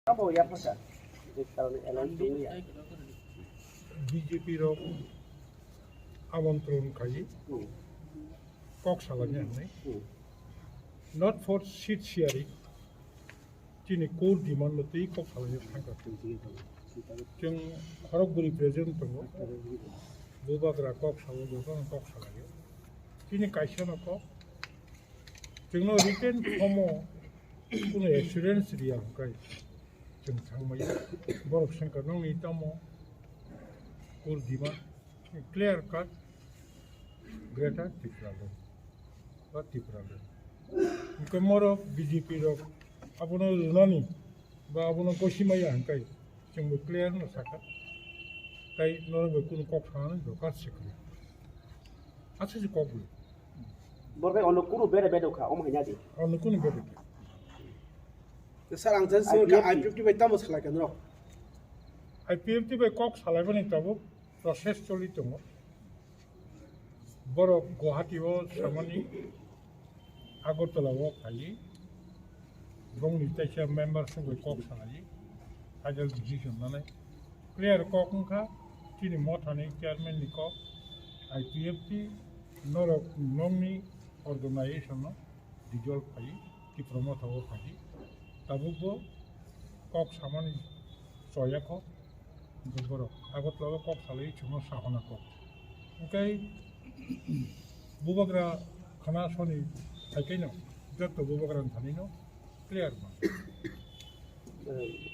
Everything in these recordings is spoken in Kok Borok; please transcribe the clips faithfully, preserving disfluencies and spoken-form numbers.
Abo yapha sa, je karone alliance tongya. B J P rok amontron khai kok salanya hinwi. Not for seat sharing. Chini core demand no twi kok salanya thangkha. Chwng khorok bwrwi present tongo. Bubagra kok salo, jotono kok salayo. Chini kaisa no kok. Chwngno written form o kuno assurance riya hwnkhe chwng thangmaya. Borok swngkha nokni tamo core demand clear cut Greater Tipraland ba Tipraland. Hwnkhe morok B J P rok abono rwnani ba abono gosimaya hwnkhe chwngbo clear no sakha. Tai norok bai kunu kok sanani dorkar se kwrwi. Aswk se kok bwlwi. Borok bai ono kunu bere bere kha, omo hai na di. Ono kunu bere kha. Sir, ang jan sir I P F T. I P F T bai tamo salai kha norok? I P F T bai kok salaibani tabuk process choli tongo. Borok Guwahati o samani Agartala o phai, bongni teisa member songwi kok salai, final decision nanai. Clear kok wngkha, chini mothani chairman ni kok, I P F T, norok nokni organization no dissolve khai, Tipra Motha o phai, tabuk bo kok samani choya kho. Borok Agartala o kok salai chwngno sahona kok. Hwnkhe bubagra khana soni haikheno joto bubagra thani no clear ma.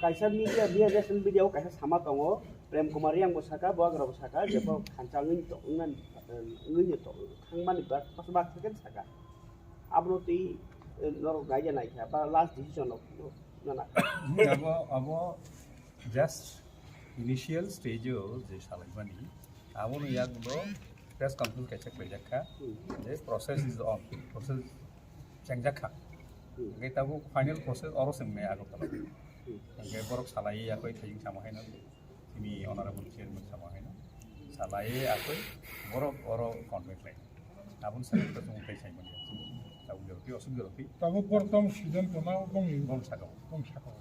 Kaisa media, media, national media o kaisa sama tongo, Prem Kumar Reang bo saka, bubagra bo saka, je bo khancha wngwi to-, wngmani, wngwi to-, thangmani bak, bak, bak second saka. Abono twi, eh, norok naija naikha, ba last decision rok no, no na. Abo, abo just initial stage o je salaimani, abono yakno press conference kaisa khlaijak kha, Hmm. je process is on, process chengjak kha. Hmm. Hingke tabuk final process oro se wngnai Agartala. Hmm. Hingke borok salai yakoi thayung sama haino. Chini honorable chairman sama haino salai akoi borok oro convey khlai. Aboni saka khe chwng tei sai manya. Tabuk jora twi, aswk jora twi. Tabuk borok tamo student tongna bongni bong saka o. Bong saka o.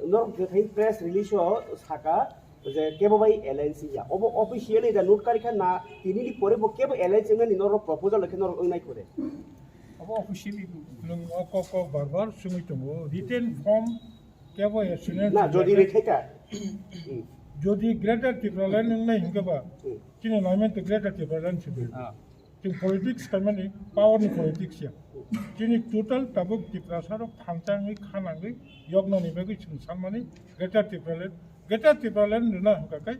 Norok je thai press release o saka je kebo bai alliance ya. Obo officially da note kari kha na tini ni pore bo kebo alliance nani norok proposal khe norok wngnai kore. Obo officially nwng o kok kok bar bar swngwi tongo. Written form kebo assurance Na, jodi rwjak. Rwkhaikha. Hmm. Jodi Greater Tipraland wngnai hwnkhe ba, Hmm. chini naimani to Greater Tipraland se bai. Ah. Chwng politics khaimani, power ni politics ya. Chini total tabuk Tiprasa rok thansa wngwi kha nangwi yoknani bagwi chwng sanmani Greater Tipraland, Greater Tipraland rwna hwnkha khe.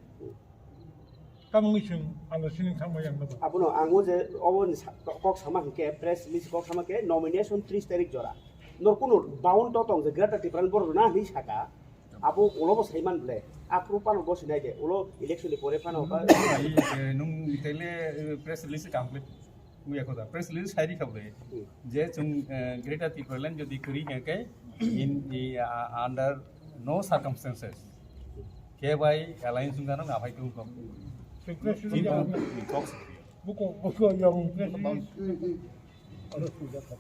Tamoni chwng ano sining thangma yang nabo. Abono ang o je obo ni sa-, kok sama hwnkhe press release kok sama khe nomination tris tarik jora. Nor kuno bound to tong je Greater Tipraland borok na hinwi saka. Abo ulo bo saiman ble. Aphuru phano gosi nai de. Ulo election ni pore phano ba. Ai, eh, nung tele, eh, press release complete. Muya koda press release sai ri kha ble. Hmm. Je chung, eh, Greater Tipraland jodi kuri hwnkhe in, i, ah, under no circumstances. Khe bai alliance wngkha nang aphai tung kok. Press release Tin ya. Kok. Buko, buko yang press release. Aro suja kha.